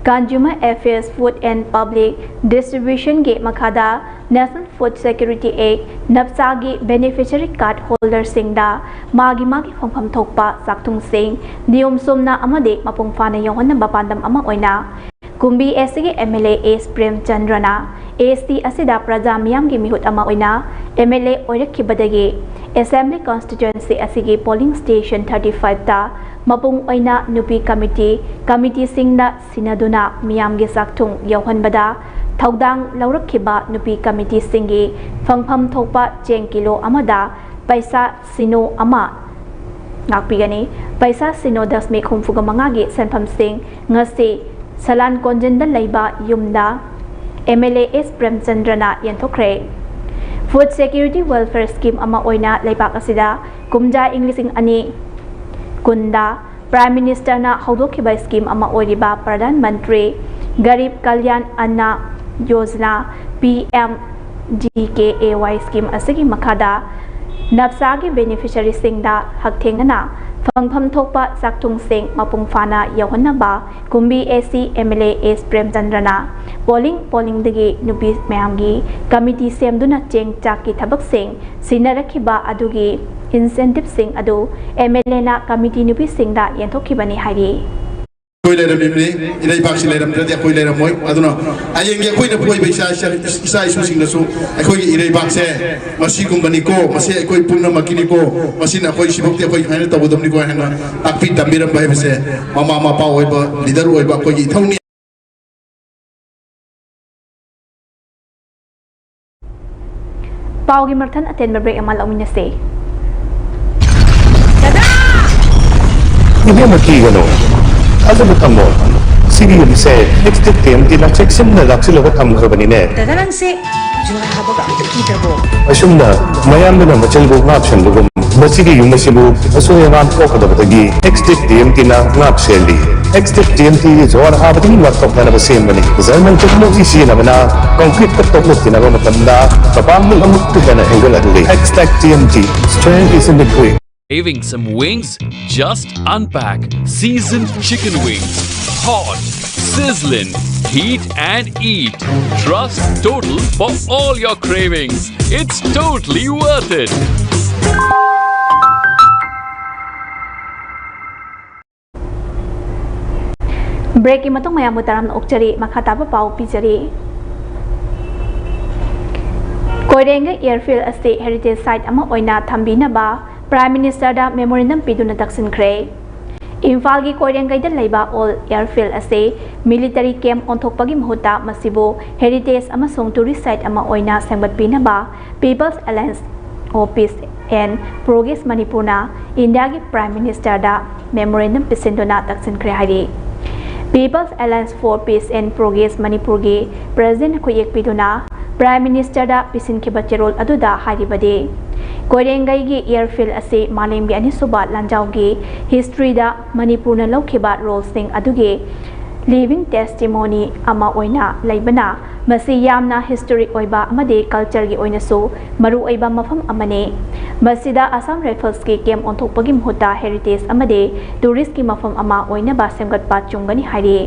Consumer Affairs, Food and Public Distribution ꯒꯤ ꯃꯈꯥꯗ National Food Security Act, ꯅꯞꯁꯥꯒꯤ beneficiary card holder ꯁꯤꯡꯗ ꯃꯥꯒꯤ ꯃꯥꯒꯤ ꯐꯪꯐꯝ ꯊꯣꯛꯄ ꯆꯥꯛꯊꯨꯡꯁꯤꯡ ꯅꯤꯌꯣꯝ ꯆꯨꯝꯅ ꯑꯃꯗꯤ ꯃꯄꯨꯡ ꯐꯥꯅ ꯌꯧꯍꯟꯅꯕ ꯄꯥꯟꯗꯝ ꯑꯃ ꯑꯣꯏꯅ ꯀꯨꯝꯕꯤ ꯑꯦꯁ ꯁꯤꯒꯤ ꯑꯦꯝ ꯑꯦꯜ ꯑꯦ ꯑꯦꯁ ꯄ꯭ꯔꯦꯝꯆꯟꯗ꯭ꯔꯅ ꯑꯦꯁ ꯇꯤ ꯑꯁꯤꯗ ꯄ꯭ꯔꯖꯥ ꯃꯤꯌꯥꯝꯒꯤ ꯃꯤꯍꯨꯠ ꯑꯃ ꯑꯣꯏꯅ ꯑꯦꯝ ꯑꯦꯜ ꯑꯦ ꯑꯣꯏꯔꯛꯈꯤꯕꯗꯒꯤ Assembly Constituency ꯑꯁꯤꯒꯤ polling station thirty five ꯇ ꯃꯄꯨꯡ ꯑꯣꯏꯅ ꯅꯨꯄꯤ committee, committee ꯁꯤꯡꯗ ꯁꯤꯟꯅꯗꯨꯅ ꯃꯤꯌꯥꯝꯒꯤ ꯆꯥꯛꯊꯨꯡ ꯌꯧꯍꯟꯕꯗ ꯊꯧꯗꯥꯡ ꯂꯧꯔꯛꯈꯤꯕ ꯅꯨꯄꯤ committee ꯁꯤꯡꯒꯤ ꯐꯪꯐꯝ ꯊꯣꯛꯄ ꯆꯦꯡ ꯀꯤꯂꯣ ꯑꯃꯗ ꯄꯩꯁꯥ ꯁꯤꯅꯣ ꯑꯃ, ꯉꯥꯛꯄꯤꯒꯅꯤ꯫ ꯄꯩꯁꯥ ꯁꯤꯅꯣ ꯗꯁꯃꯤꯛ ꯍꯨꯝꯐꯨꯒ ꯃꯉꯥꯒꯤ ꯁꯦꯟꯐꯝꯁꯤꯡ ꯉꯁꯤ ꯁꯂꯥꯟ ꯀꯣꯟꯖꯤꯟꯗ ꯂꯩꯕ ꯌꯨꯝꯗ ꯑꯦꯝ ꯑꯦꯜ ꯑꯦ ꯑꯦꯁ ꯄ꯭ꯔꯦꯝꯆꯟꯗ꯭ꯔꯅ ꯌꯦꯟꯊꯣꯛꯈ꯭ꯔꯦ꯫ Food Security Welfare Scheme ꯑꯃ ꯑꯣꯏꯅ ꯂꯩꯕꯥꯛ ꯑꯁꯤꯗ ꯀꯨꯝꯖꯥ ꯏꯪ ꯂꯤꯁꯤꯡ ꯑꯅꯤ ꯀꯨꯟꯗ Prime Ministerꯅ ꯍꯧꯗꯣꯛꯈꯤꯕ scheme ꯑꯃ ꯑꯣꯏꯔꯤꯕ Pradhan Mantri Garib Kalyan Anna Yojana, P M G K A Y scheme ꯑꯁꯤꯒꯤ ꯃꯈꯥꯗ ꯅꯞꯁꯥꯒꯤ beneficiaryꯁꯤꯡꯗ ꯍꯛꯊꯦꯡꯅꯅ ꯐꯪꯐꯝ ꯊꯣꯛꯄ ꯆꯥꯛꯊꯨꯡꯁꯤꯡ ꯃꯄꯨꯡ ꯐꯥꯅ ꯌꯧꯍꯟꯅꯕ Kumbi S C M L A S ꯄ꯭ꯔꯦꯝꯆꯟꯗ꯭ꯔꯅ polling, pollingꯗꯒꯤ ꯅꯨꯄꯤ ꯃꯌꯥꯝꯒꯤ committee ꯁꯦꯝꯗꯨꯅ ꯆꯦꯡ ꯆꯥꯛꯀꯤ ꯊꯕꯛꯁꯤꯡ ꯁꯤꯟꯅꯔꯛꯈꯤꯕ ꯑꯗꯨꯒꯤ incentiveꯁꯤꯡ ꯑꯗꯨ ꯑꯦꯝ ꯑꯦꯜ ꯑꯦꯅ committee ꯅꯨꯄꯤꯁꯤꯡꯗ ꯌꯦꯟꯊꯣꯛꯈꯤꯕꯅꯤ ꯍꯥꯏꯔꯤ꯫ ꯑꯩꯈꯣꯏ ꯂꯩꯔꯝꯃꯤꯕꯅꯤ, ꯏꯔꯩꯕꯥꯛꯁꯤ ꯂꯩꯔꯝꯗ꯭ꯔꯗꯤ ꯑꯩꯈꯣꯏ ꯂꯩꯔꯝꯃꯣꯏ꯫ ꯑꯗꯨꯅ ꯍꯌꯦꯡꯒꯤ ꯑꯩꯈꯣꯏꯅ ꯄꯣꯛꯏꯕ ꯏꯆꯥ, ꯏꯆꯥ, ꯏꯆꯥ ꯏꯁꯨꯁꯤꯡꯗꯁꯨ ꯑꯩꯈꯣꯏꯒꯤ ꯏꯔꯩꯕꯥꯛꯁꯦ ꯃꯁꯤꯒꯨꯝꯕꯅꯤꯀꯣ, ꯃꯁꯤ ꯑꯩꯈꯣꯏ ꯄꯨꯝꯅꯃꯛꯀꯤꯅꯤꯀꯣ, ꯃꯁꯤꯅ ꯑꯩꯈꯣꯏ ꯁꯤꯐꯥꯎꯗꯤ ꯑꯩꯈꯣꯏ ꯁꯨꯃꯥꯏꯅ ꯇꯧꯒꯗꯕꯅꯤꯀꯣ ꯍꯥꯏꯅ ꯇꯥꯛꯄꯤ ꯇꯝꯕꯤꯔꯝꯕ ꯍꯥꯏꯕꯁꯦ ꯃꯃꯥ ꯃꯄꯥ ꯑꯣꯏꯕ, leader ꯑꯣꯏꯕ ꯑꯩꯈꯣꯏꯒꯤ ꯏꯊꯧꯅꯤ꯫ ꯄꯥꯎꯒꯤ ꯃꯔꯊꯟ ꯑꯇꯦꯟꯕ break ꯑꯃ ꯂꯧꯃꯤꯟꯅꯁꯦ꯫ ꯏꯕꯦꯝꯃ, ꯀꯤꯒꯅꯨ, ꯊꯥꯖꯕ ꯊꯝꯃꯣ꯫ ꯁꯤꯒꯤ ꯌꯨꯝꯁꯦ Extractive T M Tꯅ ꯆꯦꯛꯁꯤꯟꯅ ꯂꯥꯛꯁꯤꯜꯂꯒ ꯊꯝꯈ꯭ꯔꯕꯅꯤꯅꯦ꯫ ꯗꯗꯥ, ꯅꯪꯁꯦ ꯖꯨꯍꯥꯔ ꯍꯥꯕꯒ ꯑꯝꯇ ꯀꯤꯗ꯭ꯔꯕꯣ? ꯑꯁꯨꯝꯅ ꯃꯌꯥꯝꯗꯨꯅ ꯃꯆꯤꯟꯕꯨ ꯉꯥꯞꯁꯟꯕꯒꯨꯝ, ꯃꯁꯤꯒꯤ ꯌꯨꯝ ꯑꯁꯤꯕꯨ ꯑꯁꯣꯏ ꯑꯉꯥꯝ ꯊꯣꯛꯀꯗꯕꯗꯒꯤ Extractive T M Tꯅ ꯉꯥꯛ ꯁꯦꯜꯂꯤ꯫ Extractive T M T ꯖꯨꯍꯥꯔ ꯍꯥꯕꯗꯒꯤ ꯉꯥꯛꯊꯣꯛꯅꯅꯕ ꯁꯦꯝꯕꯅꯤ꯫ German ꯇꯣꯛꯂꯨꯛ ꯁꯤꯖꯤꯟꯅꯕꯅ concreteꯇ ꯇꯣꯛꯂꯨꯛ ꯊꯤꯅꯕ ꯃꯇꯝꯗ ꯃꯄꯥꯡꯒꯜ ꯑꯃꯨꯛꯀ ꯍꯦꯟꯅ ꯍꯦꯟꯒꯠꯍꯜꯂꯤ꯫ Extractive T M T, strength is in the grit. Craving some wings? Just unpack seasoned chicken wings. Hot, Sizzling, heat and eat. Trust Total for all your cravings. It's totally worth it. ꯕ꯭ꯔꯦꯛꯀꯤ ꯃꯇꯨꯡ ꯃꯌꯥꯝꯕꯨ ꯇꯔꯥꯝꯅ ꯑꯣꯛꯆꯔꯤ꯫ ꯃꯈꯥ ꯇꯥꯕ ꯄꯥꯎ ꯄꯤꯖꯔꯤ꯫ ꯀꯣꯏꯔꯦꯡꯒꯩ ꯑꯦꯌꯔꯐꯤꯜ ꯑꯁꯤ heritage site ꯑꯃ ꯑꯣꯏꯅ ꯊꯝꯕꯤꯅꯕ prime ꯃꯤꯅꯤꯁꯇꯔꯗ memorandum ꯄꯤꯗꯨꯅ ꯇꯛꯁꯤꯟꯈ꯭ꯔꯦ꯫ ꯏꯝꯐꯥꯜꯒꯤ ꯀꯣꯏꯔꯦꯡꯒꯩꯗ ꯂꯩꯕ ꯑꯣꯜ ꯑꯦꯌꯔꯐꯤꯜ ꯑꯁꯤ ꯃꯤꯂꯤꯇꯔꯤ ꯀꯦꯝꯞ ꯑꯣꯟꯊꯣꯛꯄꯒꯤ ꯃꯍꯨꯠꯇ ꯃꯁꯤꯕꯨ ꯍꯦꯔꯤꯇꯦꯖ ꯑꯃꯁꯨꯡ ꯇꯨꯔꯤꯁ ꯁꯥꯏꯠ ꯑꯃ ꯑꯣꯏꯅ ꯁꯦꯝꯒꯠꯄꯤꯅꯕ People's Alliance for Peace and Progress ꯃꯅꯤꯄꯨꯔꯅ ꯏꯟꯗꯤꯌꯥꯒꯤ ꯄ꯭ꯔꯥꯏꯝ ꯃꯤꯅꯤꯁꯇꯔꯗ ꯃꯦꯃꯣꯔꯦꯟꯗꯝ ꯄꯤꯁꯤꯟꯗꯨꯅ ꯇꯛꯁꯤꯟꯈ꯭ꯔꯦ ꯍꯥꯏꯔꯤ꯫ People's Alliance for Peace and Progress ꯃꯅꯤꯄꯨꯔꯒꯤ ꯄ꯭ꯔꯦꯁꯤꯗꯦꯟꯠ ꯈꯨꯠꯌꯦꯛ ꯄꯤꯗꯨꯅ ꯄ꯭ꯔꯥꯏꯝ ꯃꯤꯅꯤꯁꯇꯔꯗ ꯄꯤꯁꯤꯟꯈꯤꯕ ꯆꯦꯔꯣꯜ ꯑꯗꯨꯗ ꯍꯥꯏꯔꯤꯕꯗꯤ, ꯀꯣꯏꯔꯦꯡꯒꯩꯒꯤ ꯑꯦꯌꯔꯐꯤꯜ ꯑꯁꯤ ꯃꯥꯂꯦꯝꯒꯤ ꯑꯅꯤꯁꯨꯕ ꯂꯥꯟꯖꯥꯎꯒꯤ ꯍꯤꯁꯇ꯭ꯔꯤꯗ ꯃꯅꯤꯄꯨꯔꯅ ꯂꯧꯈꯤꯕ ꯔꯣꯜꯁꯤꯡ ꯑꯗꯨꯒꯤ ꯂꯤꯚꯤꯡ ꯇꯦꯁꯇꯤꯃꯣꯅꯤ ꯑꯃ ꯑꯣꯏꯅ ꯂꯩꯕꯅ, ꯃꯁꯤ ꯌꯥꯝꯅ ꯍꯤꯁꯇꯣꯔꯤꯛ ꯑꯣꯏꯕ ꯑꯃꯗꯤ ꯀꯜꯆꯔꯒꯤ ꯑꯣꯏꯅꯁꯨ ꯃꯔꯨꯑꯣꯏꯕ ꯃꯐꯝ ꯑꯃꯅꯤ꯫ ꯃꯁꯤꯗ ꯑꯁꯥꯝ ꯔꯥꯏꯐꯜꯁꯀꯤ ꯀꯦꯝꯞ ꯑꯣꯟꯊꯣꯛꯄꯒꯤ ꯃꯍꯨꯠꯇ ꯍꯦꯔꯤꯇꯦꯖ ꯑꯃꯗꯤ ꯇꯨꯔꯤꯁꯀꯤ ꯃꯐꯝ ꯑꯃ ꯑꯣꯏꯅꯕ ꯁꯦꯝꯒꯠꯄ ꯆꯨꯝꯒꯅꯤ ꯍꯥꯏꯔꯤ꯫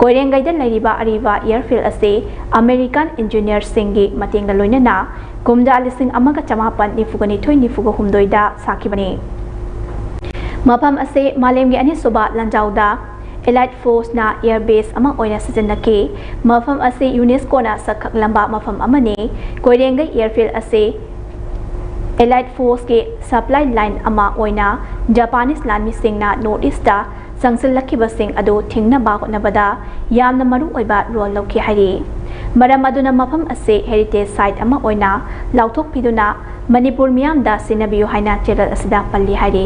ꯀꯣꯏꯔꯦꯡꯒꯩꯗ ꯂꯩꯔꯤꯕ ꯑꯔꯤꯕ ꯑꯦꯌꯔꯐꯤꯜ ꯑꯁꯤ ꯑꯃꯦꯔꯤꯀꯥꯟ ꯏꯟꯖꯤꯅꯤꯌꯔꯁꯤꯡꯒꯤ ꯃꯇꯦꯡꯒ ꯂꯣꯏꯅꯅ ꯀꯨꯝꯖꯥ ꯂꯤꯁꯤꯡ ꯑꯃꯒ ꯆꯃꯥꯄꯟ ꯅꯤꯐꯨꯒ ꯅꯤꯊꯣꯏ ꯅꯤꯐꯨꯒ ꯍꯨꯝꯗꯣꯏꯗ ꯁꯥꯈꯤꯕꯅꯤ꯫ ꯃꯐꯝ ꯑꯁꯤ ꯃꯥꯂꯦꯝꯒꯤ ꯑꯅꯤꯁꯨꯕ ꯂꯥꯟꯖꯥꯎꯗ ꯑꯦꯂꯥꯏꯠ ꯐꯣꯔꯁꯅ ꯑꯦꯌꯔ ꯕꯦꯁ ꯑꯃ ꯑꯣꯏꯅ ꯁꯤꯖꯤꯟꯅꯈꯤ꯫ ꯃꯐꯝ ꯑꯁꯤ ꯌꯨꯅꯦꯁꯀꯣꯅ ꯁꯛꯈꯪꯂꯝꯕ ꯃꯐꯝ ꯑꯃꯅꯤ꯫ ꯀꯣꯏꯔꯦꯡꯒꯩ ꯑꯦꯌꯔꯐꯤꯜ ꯑꯁꯤ ꯑꯦꯂꯥꯏꯠ ꯐꯣꯔꯁꯀꯤ ꯁꯄ꯭ꯂꯥꯏ ꯂꯥꯏꯟ ꯑꯃ ꯑꯣꯏꯅ ꯖꯄꯥꯅꯤꯁ ꯂꯥꯟꯃꯤꯁꯤꯡꯅ ꯅꯣꯔꯠ ꯏꯁꯇ ꯆꯪꯁꯤꯜꯂꯛꯈꯤꯕꯁꯤꯡ ꯑꯗꯨ ꯊꯤꯡꯅꯕ ꯍꯣꯠꯅꯕꯗ ꯌꯥꯝꯅ ꯃꯔꯨ ꯑꯣꯏꯕ ꯔꯣꯜ ꯂꯧꯈꯤ ꯍꯥꯏꯔꯤ꯫ ꯃꯔꯝ ꯑꯗꯨꯅ ꯃꯐꯝ ꯑꯁꯤ ꯍꯦꯔꯤꯇꯦꯖ ꯁꯥꯏꯠ ꯑꯃ ꯑꯣꯏꯅ ꯂꯥꯎꯊꯣꯛꯄꯤꯗꯨꯅ ꯃꯅꯤꯄꯨꯔ ꯃꯤꯌꯥꯝꯗ ꯁꯤꯟꯅꯕꯤꯌꯨ ꯍꯥꯏꯅ ꯆꯦꯔꯣꯜ ꯑꯁꯤꯗ ꯄꯜꯂꯤ ꯍꯥꯏꯔꯤ꯫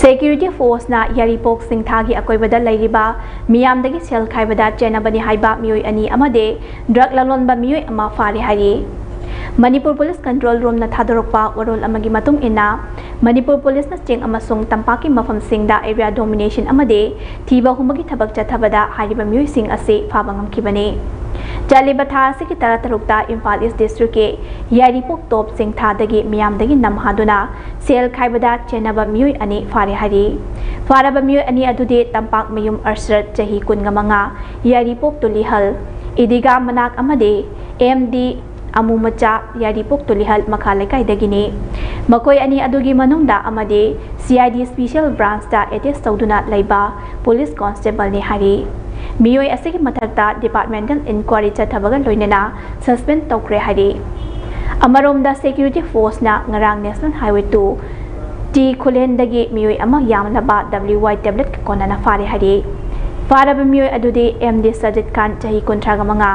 ꯁꯦꯀ꯭ꯌꯨꯔꯤꯇꯤ ꯐꯣꯔꯁꯅ ꯌꯥꯏꯔꯤꯄꯣꯛ ꯁꯤꯡꯊꯥꯒꯤ ꯑꯀꯣꯏꯕꯗ ꯂꯩꯔꯤꯕ ꯃꯤꯌꯥꯝꯗꯒꯤ ꯁꯦꯜ ꯈꯥꯏꯕꯗ ꯆꯦꯟꯅꯕꯅꯤ ꯍꯥꯏꯕ ꯃꯤꯑꯣꯏ ꯑꯅꯤ ꯑꯃꯗꯤ ꯗ꯭ꯔꯒ ꯂꯂꯣꯟꯕ ꯃꯤꯑꯣꯏ ꯑꯃ ꯐꯥꯔꯦ ꯍꯥꯏꯔꯤ꯫ ꯃꯅꯤꯄꯨꯔ ꯄꯨꯂꯤꯁ ꯀꯟꯇ꯭ꯔꯣꯜ ꯔꯨꯝꯅ ꯊꯥꯗꯣꯔꯛꯄ ꯋꯥꯔꯣꯜ ꯑꯃꯒꯤ ꯃꯇꯨꯡ ꯏꯟꯅ, ꯃꯅꯤꯄꯨꯔ ꯄꯨꯂꯤꯁꯅ ꯆꯤꯡ ꯑꯃꯁꯨꯡ ꯇꯝꯄꯥꯛꯀꯤ ꯃꯐꯝꯁꯤꯡꯗ ꯑꯦꯔꯤꯌꯥ ꯗꯣꯃꯤꯅꯦꯁꯟ ꯑꯃꯗꯤ ꯊꯤꯕ ꯍꯨꯝꯕꯒꯤ ꯊꯕꯛ ꯆꯠꯊꯕꯗ ꯍꯥꯏꯔꯤꯕ ꯃꯤꯑꯣꯏꯁꯤꯡ ꯑꯁꯤ ꯐꯥꯕ ꯉꯝꯈꯤꯕꯅꯤ꯫ ꯆꯠꯂꯤꯕ ꯊꯥ ꯑꯁꯤꯒꯤ ꯇꯔꯥꯇꯔꯨꯛꯇ ꯏꯝꯐꯥꯜ ꯏꯁ ꯗꯤꯁꯇ꯭ꯔꯤꯛꯀꯤ ꯌꯥꯏꯔꯤꯄꯣꯛ ꯇꯣꯞ ꯆꯤꯡꯊꯥꯗꯒꯤ ꯃꯤꯌꯥꯝꯗꯒꯤ ꯅꯝꯍꯥꯗꯨꯅ ꯁꯦꯜ ꯈꯥꯏꯕꯗ ꯆꯦꯟꯅꯕ ꯃꯤꯑꯣꯏ ꯑꯅꯤ ꯐꯥꯔꯦ ꯍꯥꯏꯔꯤ꯫ ꯐꯥꯔꯕ ꯃꯤꯑꯣꯏ ꯑꯅꯤ ꯑꯗꯨꯗꯤ ꯇꯝꯄꯥꯛ ꯃꯌꯨꯝ ꯑꯔꯁꯔꯠ, ꯆꯍꯤ ꯀꯨꯟꯒ ꯃꯉꯥ, ꯌꯥꯏꯔꯤꯄꯣꯛ ꯇꯨꯂꯤꯍꯜ ꯏꯗꯤꯒꯥ ꯃꯅꯥꯛ ꯑꯃꯗꯤ ꯑꯦꯝ ꯗꯤ ꯑꯃꯨ ꯃꯆꯥ, ꯌꯥꯏꯔꯤꯄꯣꯛ ꯇꯨꯂꯤꯍꯜ ꯃꯈꯥ ꯂꯩꯀꯥꯏꯗꯒꯤꯅꯤ꯫ ꯃꯈꯣꯏ ꯑꯅꯤ ꯑꯗꯨꯒꯤ ꯃꯅꯨꯡꯗ ꯑꯃꯗꯤ C I D special ꯕ꯭ꯔꯥꯟꯁꯇ attach ꯇꯧꯗꯨꯅ ꯂꯩꯕ ꯄꯨꯂꯤꯁ ꯀꯣꯟꯁꯇꯦꯕꯜꯅꯤ ꯍꯥꯏꯔꯤ꯫ ꯃꯤꯑꯣꯏ ꯑꯁꯤꯒꯤ ꯃꯊꯛꯇ ꯗꯤꯄꯥꯔꯠꯃꯦꯟꯇꯦꯜ ꯏꯟꯀ꯭ꯋꯥꯔꯤ ꯆꯠꯊꯕꯒ ꯂꯣꯏꯅꯅ ꯁꯁꯄꯦꯟ ꯇꯧꯈ꯭ꯔꯦ ꯍꯥꯏꯔꯤ꯫ ꯑꯃꯔꯣꯝꯗ, ꯁꯦꯀ꯭ꯌꯨꯔꯤꯇꯤ ꯐꯣꯔꯁꯅ ꯉꯔꯥꯡ ꯅꯦꯁꯅꯦꯜ ꯍꯥꯏꯋꯦ ꯇꯨ ꯇꯤ ꯈꯨꯂꯦꯟꯗꯒꯤ ꯃꯤꯑꯣꯏ ꯑꯃ ꯌꯥꯝꯂꯕ ꯗꯕ꯭ꯂꯤꯎ ꯋꯥꯏ ꯇꯦꯕ꯭ꯂꯦꯠꯀ ꯀꯣꯟꯅꯅ ꯐꯥꯔꯦ ꯍꯥꯏꯔꯤ꯫ ꯐꯥꯔꯕ ꯃꯤꯑꯣꯏ ꯑꯗꯨꯗꯤ ꯑꯦꯝ ꯗꯤ ꯁꯖꯤꯠ ꯈꯥꯟ, ꯆꯍꯤ ꯀꯨꯟꯊ꯭ꯔꯥꯒ ꯃꯉꯥ,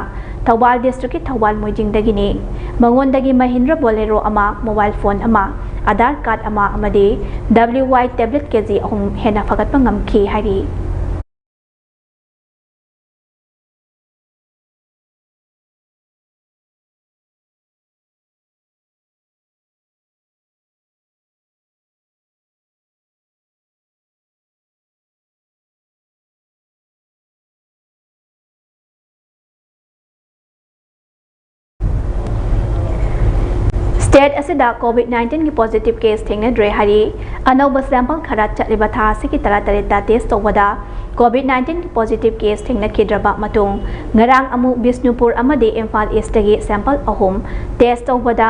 ꯊꯧꯕꯥꯜ ꯗꯤꯁꯇ꯭ꯔꯤꯛꯀꯤ ꯊꯧꯕꯥꯜ ꯃꯣꯏꯖꯤꯡꯗꯒꯤꯅꯤ꯫ ꯃꯉꯣꯟꯗꯒꯤ ꯃꯍꯤꯟꯗ꯭ꯔ ꯕꯣꯂꯦꯔꯣ ꯑꯃ, ꯃꯣꯕꯥꯏꯜ ꯐꯣꯟ ꯑꯃ, ꯑꯥꯙꯥꯔ ꯀꯥꯔꯗ ꯑꯃ ꯑꯃꯗꯤ ꯗꯕ꯭ꯂꯤꯎ ꯋꯥꯏ ꯇꯦꯕ꯭ꯂꯦꯠ ꯀꯦ ꯖꯤ ꯑꯍꯨꯝ ꯍꯦꯟꯅ ꯐꯒꯠꯄ ꯉꯝꯈꯤ ꯍꯥꯏꯔꯤ꯫ ꯁ꯭ꯇꯦꯠ ꯑꯁꯤꯗ ꯀꯣꯚꯤꯗ ꯅꯥꯏꯟꯇꯤꯟꯒꯤ ꯄꯣꯖꯤꯇꯤꯚ ꯀꯦꯁ ꯊꯦꯡꯅꯗ꯭ꯔꯦ ꯍꯥꯏꯔꯤ꯫ ꯑꯅꯧꯕ ꯁꯦꯝꯄꯜ ꯈꯔ ꯆꯠꯂꯤꯕ ꯊꯥ ꯑꯁꯤꯒꯤ ꯇꯔꯥꯇꯔꯦꯠꯇ ꯇꯦꯁ ꯇꯧꯕꯗ ꯀꯣꯚꯤꯗ ꯅꯥꯏꯟꯇꯤꯟꯒꯤ ꯄꯣꯖꯤꯇꯤꯚ ꯀꯦꯁ ꯊꯦꯡꯅꯈꯤꯗ꯭ꯔꯕ ꯃꯇꯨꯡ, ꯉꯔꯥꯡ ꯑꯃꯨꯛ ꯕꯤꯁꯅꯨꯄꯨꯔ ꯑꯃꯗꯤ ꯏꯝꯐꯥꯜ ꯏꯁꯇꯒꯤ ꯁꯦꯝꯄꯜ ꯑꯍꯨꯝ ꯇꯦꯁ ꯇꯧꯕꯗ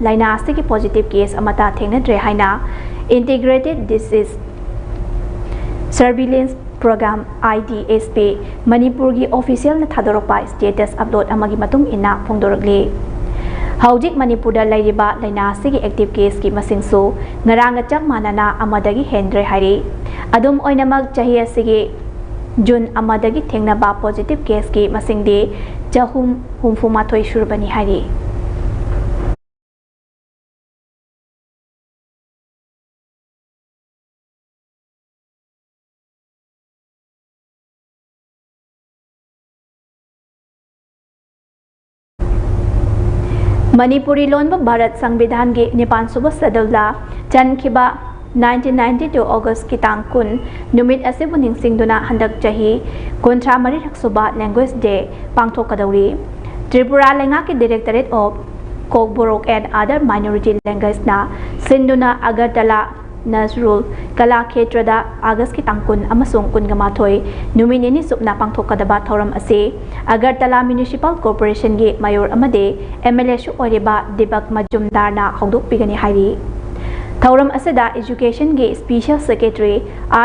ꯂꯥꯏꯅꯥ ꯑꯁꯤꯒꯤ ꯄꯣꯖꯤꯇꯤꯚ ꯀꯦꯁ ꯑꯃꯠꯇ ꯊꯦꯡꯅꯗ꯭ꯔꯦ ꯍꯥꯏꯅ integrated disease surveillance programme, I D S P, ꯃꯅꯤꯄꯨꯔꯒꯤ ꯑꯣꯐꯤꯁꯤꯌꯦꯜꯅ ꯊꯥꯗꯣꯔꯛꯄ ꯁ꯭ꯇꯦꯇꯁ ꯑꯞꯗꯦꯠ ꯑꯃꯒꯤ ꯃꯇꯨꯡ ꯏꯟꯅ ꯐꯣꯡꯗꯣꯔꯛꯂꯤ꯫ ꯍꯧꯖꯤꯛ ꯃꯅꯤꯄꯨꯔꯗ ꯂꯩꯔꯤꯕ ꯂꯥꯏꯅꯥ ꯑꯁꯤꯒꯤ ꯑꯦꯛꯇꯤꯚ ꯀꯦꯁꯀꯤ ꯃꯁꯤꯡꯁꯨ ꯉꯔꯥꯡꯒ ꯆꯞ ꯃꯥꯟꯅꯅ ꯑꯃꯗꯒꯤ ꯍꯦꯟꯗ꯭ꯔꯦ ꯍꯥꯏꯔꯤ꯫ ꯑꯗꯨꯝ ꯑꯣꯏꯅꯃꯛ, ꯆꯍꯤ ꯑꯁꯤꯒꯤ ꯖꯨꯟ ꯑꯃꯗꯒꯤ ꯊꯦꯡꯅꯕ ꯄꯣꯖꯤꯇꯤꯚ ꯀꯦꯁꯀꯤ ꯃꯁꯤꯡꯗꯤ ꯆꯍꯨꯝ ꯍꯨꯝꯐꯨ ꯃꯥꯊꯣꯏ ꯁꯨꯔꯕꯅꯤ ꯍꯥꯏꯔꯤ꯫ ꯃꯅꯤꯄꯨꯔꯤ ꯂꯣꯟꯕꯨ ꯚꯥꯔꯠ ꯁꯪꯕꯤꯙꯥꯟꯒꯤ ꯅꯤꯄꯥꯟ ꯁꯨꯕ ꯁꯦꯗꯨꯜꯗ ꯆꯟꯈꯤꯕ nineteen ninety two August ꯀꯤ ꯇꯥꯡ ꯀꯨꯟ ꯅꯨꯃꯤꯠ ꯑꯁꯤꯕꯨ ꯅꯤꯡꯁꯤꯡꯗꯨꯅ ꯍꯟꯗꯛ ꯆꯍꯤ ꯀꯨꯟꯊ꯭ꯔꯥ ꯃꯔꯤꯔꯛ ꯁꯨꯕ Language Day ꯄꯥꯡꯊꯣꯛꯀꯗꯧꯔꯤ꯫ ꯇ꯭ꯔꯤꯄꯨꯔꯥ ꯂꯩꯉꯥꯛꯀꯤ Directorate of Kokborok and Other Minority Languages ꯅ ꯁꯤꯟꯗꯨꯅ ꯑꯒꯔꯇꯂꯥ ꯅꯖꯔꯨꯜ ꯀꯂꯥ ꯈꯦꯇ꯭ꯔꯗ August ꯀꯤ ꯇꯥꯡ ꯀꯨꯟ ꯑꯃꯁꯨꯡ ꯀꯨꯟꯒ ꯃꯥꯊꯣꯏ ꯅꯨꯃꯤꯠ ꯅꯤꯅꯤ ꯆꯨꯞꯅ ꯄꯥꯡꯊꯣꯛꯀꯗꯕ ꯊꯧꯔꯝ ꯑꯁꯤ ꯑꯒꯔꯇꯂꯥ Municipal Corporation ꯒꯤ Mayor ꯑꯃꯗꯤ M L A ꯁꯨ ꯑꯣꯏꯔꯤꯕ ꯗꯤꯄꯛ ꯃꯖꯨꯝꯗꯥꯔꯅ ꯍꯧꯗꯣꯛꯄꯤꯒꯅꯤ ꯍꯥꯏꯔꯤ꯫ ꯊꯧꯔꯝ ꯑꯁꯤꯗ Education ꯒꯤ Special Secretary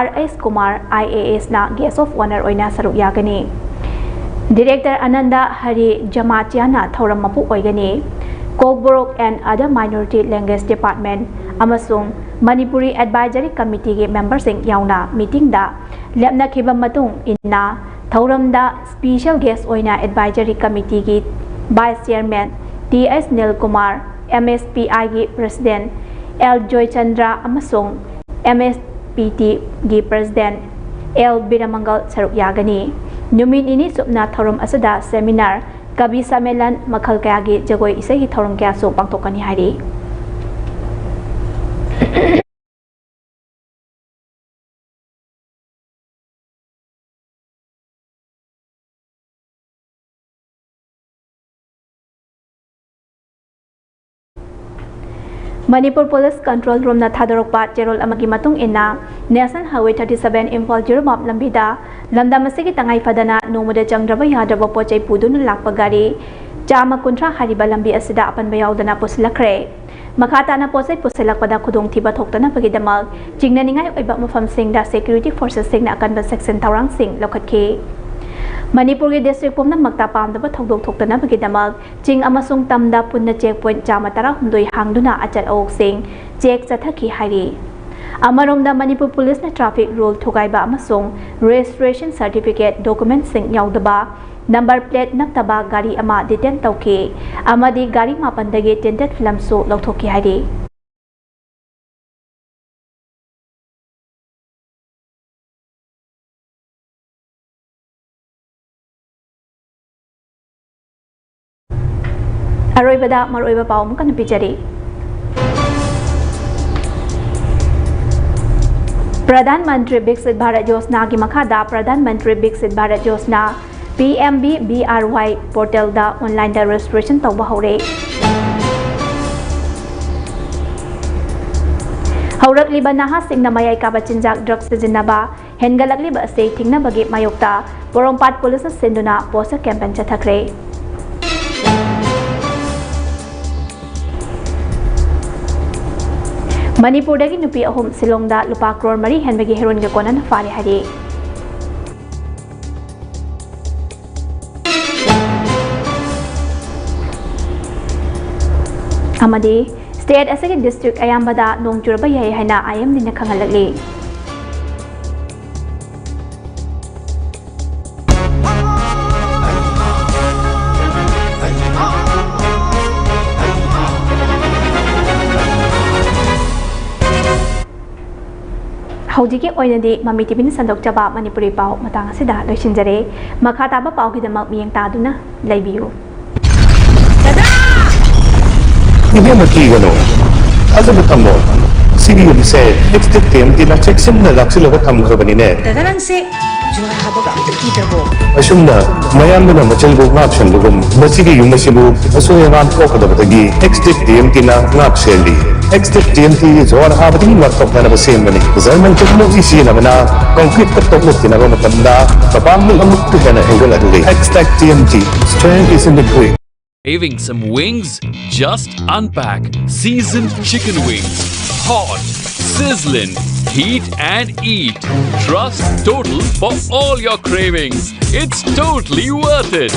R S Kumar I A S ꯅ Guest of Honour ꯑꯣꯏꯅ ꯁꯔꯨꯛ ꯌꯥꯒꯅꯤ꯫ Director ꯑꯅꯟꯗ ꯍꯔꯤ ꯖꯃꯥꯇꯤꯌꯥꯅ ꯊꯧꯔꯝ ꯃꯄꯨ ꯑꯣꯏꯒꯅꯤ꯫ Kokborok and Other Minority Language Department ꯑꯃꯁꯨꯡ Manipuri Advisory Committee ꯒꯤ member ꯁꯤꯡ ꯌꯥꯎꯅ meeting ꯗ ꯂꯦꯞꯅꯈꯤꯕ ꯃꯇꯨꯡ ꯏꯟꯅ ꯊꯧꯔꯝꯗ Special Guest ꯑꯣꯏꯅ Advisory Committee ꯒꯤ Vice Chairman T S Nilkumar, M S P I ꯒꯤ President L Joychandra ꯑꯃꯁꯨꯡ M S P T ꯒꯤ President L ꯕꯤꯔꯃꯪꯒꯜ ꯁꯔꯨꯛ ꯌꯥꯒꯅꯤ꯫ ꯅꯨꯃꯤꯠ ꯅꯤꯅꯤ ꯆꯨꯞꯅ ꯊꯧꯔꯝ ꯑꯁꯤꯗ seminar, ꯀꯕꯤ ꯁꯝꯃꯦꯂꯟ, ꯃꯈꯜ ꯀꯌꯥꯒꯤ ꯖꯒꯣꯏ ꯏꯁꯩꯒꯤ ꯊꯧꯔꯝ ꯀꯌꯥꯁꯨ ꯄꯥꯡꯊꯣꯛꯀꯅꯤ ꯍꯥꯏꯔꯤ꯫ ꯃꯅꯤꯄꯨꯔ ꯄꯨꯂꯤꯁ ꯀꯟꯇ꯭ꯔꯣꯜ ꯔꯨꯝꯅ ꯊꯥꯗꯣꯔꯛꯄ ꯆꯦꯔꯣꯜ ꯑꯃꯒꯤ ꯃꯇꯨꯡ ꯏꯟꯅ, National Highway thirty seven Imphal Jiribam ꯂꯝꯕꯤꯗ ꯂꯝꯗꯝ ꯑꯁꯤꯒꯤ ꯇꯉꯥꯏ ꯐꯗꯅ ꯅꯣꯡꯃꯗ ꯆꯪꯗ꯭ꯔꯕ ꯌꯥꯗ꯭ꯔꯕ ꯄꯣꯠ ꯆꯩ ꯄꯨꯗꯨꯅ ꯂꯥꯛꯄ ꯒꯥꯔꯤ ꯆꯥꯝꯃ ꯀꯨꯟꯊ꯭ꯔꯥ ꯍꯥꯏꯔꯤꯕ ꯂꯝꯕꯤ ꯑꯁꯤꯗ ꯑꯄꯟꯕ ꯌꯥꯎꯗꯅ ꯄꯨꯁꯤꯜꯂꯛꯈ꯭ꯔꯦ꯫ ꯃꯈꯥ ꯇꯥꯅ ꯄꯣꯠ ꯆꯩ ꯄꯨꯁꯤꯜꯂꯛꯄꯗ ꯈꯨꯗꯣꯡꯊꯤꯕ ꯊꯣꯛꯇꯅꯕꯒꯤꯗꯃꯛ ꯆꯤꯡꯅꯅꯤꯡꯉꯥꯏ ꯑꯣꯏꯕ ꯃꯐꯝꯁꯤꯡꯗ security forces ꯁꯤꯡꯅ ꯑꯀꯟꯕ ꯆꯦꯛꯁꯤꯟ ꯊꯧꯔꯥꯡꯁꯤꯡ ꯂꯧꯈꯠꯈꯤ꯫ ꯃꯅꯤꯄꯨꯔꯒꯤ district ꯄꯨꯝꯅꯃꯛꯇ ꯄꯥꯝꯗꯕ ꯊꯧꯗꯣꯛ ꯊꯣꯛꯇꯅꯕꯒꯤꯗꯃꯛ ꯆꯤꯡ ꯑꯃꯁꯨꯡ ꯇꯝꯗ ꯄꯨꯟꯅ check point ꯆꯥꯝꯃ ꯇꯔꯥꯍꯨꯝꯗꯣꯏ ꯍꯥꯡꯗꯨꯅ ꯑꯆꯠ ꯑꯋꯣꯛꯁꯤꯡ check ꯆꯠꯊꯈꯤ ꯍꯥꯏꯔꯤ꯫ ꯑꯃꯔꯣꯝꯗ, ꯃꯅꯤꯄꯨꯔ ꯄꯨꯂꯤꯁꯅ traffic rule ꯊꯨꯒꯥꯏꯕ ꯑꯃꯁꯨꯡ registration certificate document ꯁꯤꯡ ꯌꯥꯎꯗꯕ, number plate ꯅꯞꯇꯕ ꯒꯥꯔꯤ ꯑꯃ detain ꯇꯧꯈꯤ ꯑꯃꯗꯤ ꯒꯥꯔꯤ ꯃꯥꯄꯟꯗꯒꯤ tinted film ꯁꯨ ꯂꯧꯊꯣꯛꯈꯤ ꯍꯥꯏꯔꯤ꯫ ꯑꯔꯣꯏꯕꯗ ꯃꯔꯨꯑꯣꯏꯕ ꯄꯥꯎ ꯑꯃꯨꯛ ꯍꯟꯅ ꯄꯤꯖꯔꯤ꯫ ꯄ꯭ꯔꯙꯥꯟ ꯃꯟꯇ꯭ꯔꯤ ꯕꯤꯛꯁꯤꯠ ꯚꯥꯔꯠ ꯌꯣꯖꯅꯥꯒꯤ ꯃꯈꯥꯗ Pradhan Mantri Viksit Bharat Yojana, P M B B R Y, ꯄꯣꯔꯇꯦꯜꯗ ꯑꯣꯟꯂꯥꯏꯟꯗ ꯔꯦꯖꯤꯁꯇ꯭ꯔꯦꯁꯟ ꯇꯧꯕ ꯍꯧꯔꯦ꯫ ꯍꯧꯔꯛꯂꯤꯕ ꯅꯍꯥꯁꯤꯡꯅ ꯃꯌꯥꯏ ꯀꯥꯕ ꯆꯤꯟꯖꯥꯛ, ꯗ꯭ꯔꯒ ꯁꯤꯖꯤꯟꯅꯕ ꯍꯦꯟꯒꯠꯂꯛꯂꯤꯕ ꯑꯁꯤ ꯊꯤꯡꯅꯕꯒꯤ ꯃꯥꯌꯣꯛꯇ ꯄꯣꯔꯣꯝꯄꯥꯠ ꯄꯨꯂꯤꯁꯅ ꯁꯤꯟꯗꯨꯅ ꯄꯣꯁꯇꯔ ꯀꯦꯝꯄꯦꯟ ꯆꯠꯊꯈ꯭ꯔꯦ꯫ ꯃꯅꯤꯄꯨꯔꯗꯒꯤ ꯅꯨꯄꯤ ꯑꯍꯨꯝ ꯁꯤꯂꯣꯡꯗ ꯂꯨꯄꯥ ꯀ꯭ꯔꯣꯔ ꯃꯔꯤ ꯍꯦꯟꯕꯒꯤ ꯍꯦꯔꯣꯏꯟꯒ ꯀꯣꯟꯅꯅ ꯐꯥꯔꯦ ꯍꯥꯏꯔꯤ꯫ ꯑꯃꯗꯤ ꯁ꯭ꯇꯦꯠ ꯑꯁꯤꯒꯤ ꯗꯤꯁꯇ꯭ꯔꯤꯛ ꯑꯌꯥꯝꯕꯗ ꯅꯣꯡ ꯆꯨꯔꯕ ꯌꯥꯏ ꯍꯥꯏꯅ ꯑꯥꯏ ꯑꯦꯝ ꯗꯤꯅ ꯈꯪꯍꯜꯂꯛꯂꯤ꯫ ꯍꯧꯖꯤꯛꯀꯤ ꯑꯣꯏꯅꯗꯤ ꯃꯃꯤ ꯇꯤꯚꯤꯅ ꯁꯟꯗꯣꯛꯆꯕ ꯃꯅꯤꯄꯨꯔꯤ ꯄꯥꯎ ꯃꯇꯥꯡ ꯑꯁꯤꯗ ꯂꯣꯏꯁꯤꯟꯖꯔꯦ꯫ ꯃꯈꯥ ꯇꯥꯕ ꯄꯥꯎꯒꯤꯗꯃꯛ ꯃꯤꯠꯌꯦꯡ ꯇꯥꯗꯨꯅ ꯂꯩꯕꯤꯌꯨ꯫ ꯏꯕꯦꯝꯃ, ꯀꯤꯒꯅꯨ, ꯊꯥꯖꯕ ꯊꯝꯃꯣ꯫ ꯁꯤꯒꯤ ꯌꯨꯝꯁꯦ ꯑꯦꯛꯁ ꯇꯤ ꯑꯦꯝ ꯇꯤꯅ ꯆꯦꯛꯁꯤꯟꯅ ꯂꯥꯛꯁꯤꯜꯂꯒ ꯊꯝꯈ꯭ꯔꯕꯅꯤꯅꯦ꯫ ꯗꯥꯗꯥ, ꯅꯪꯁꯦ ꯖꯨꯋꯥꯔ ꯍꯥꯕꯒ ꯑꯝꯇ ꯀꯤꯗ꯭ꯔꯕꯣ? ꯑꯁꯨꯝꯅ ꯃꯌꯥꯝꯗꯨꯅ ꯃꯆꯤꯟꯕꯨ ꯉꯥꯛ ꯁꯦꯟꯕꯒꯨꯝ, ꯃꯁꯤꯒꯤ ꯌꯨꯝ ꯑꯁꯤꯕꯨ ꯑꯁꯣꯏ ꯑꯉꯥꯝ ꯊꯣꯛꯀꯗꯕꯗꯒꯤ ꯑꯦꯛꯁ ꯇꯤ ꯑꯦꯝ ꯇꯤꯅ ꯉꯥꯛ ꯁꯦꯜꯂꯤ꯫ ꯑꯦꯛꯁ ꯇꯤ ꯑꯦꯝ ꯇꯤ ꯖꯨꯋꯥꯔ ꯍꯥꯕꯗꯒꯤ ꯉꯥꯛꯊꯣꯛꯅꯅꯕ ꯁꯦꯝꯕꯅꯤ꯫ ꯖꯔꯃꯟ ꯇꯦꯛꯅꯣꯂꯣꯖꯤ ꯁꯤꯖꯤꯟꯅꯕꯅ ꯀꯪꯀ꯭ꯔꯤꯠꯇ ꯇꯣꯛꯂꯨꯞ ꯊꯤꯅꯕ ꯃꯇꯝꯗ ꯃꯄꯥꯡꯒꯜ ꯑꯃꯨꯛꯀ ꯍꯦꯟꯅ ꯍꯦꯟꯒꯠꯂꯛꯂꯤ꯫ X T M T, strength is in the grip. Craving some wings? Just unpack seasoned chicken wings. Hot, sizzling, heat and eat. Trust Total for all your cravings. It's totally worth it.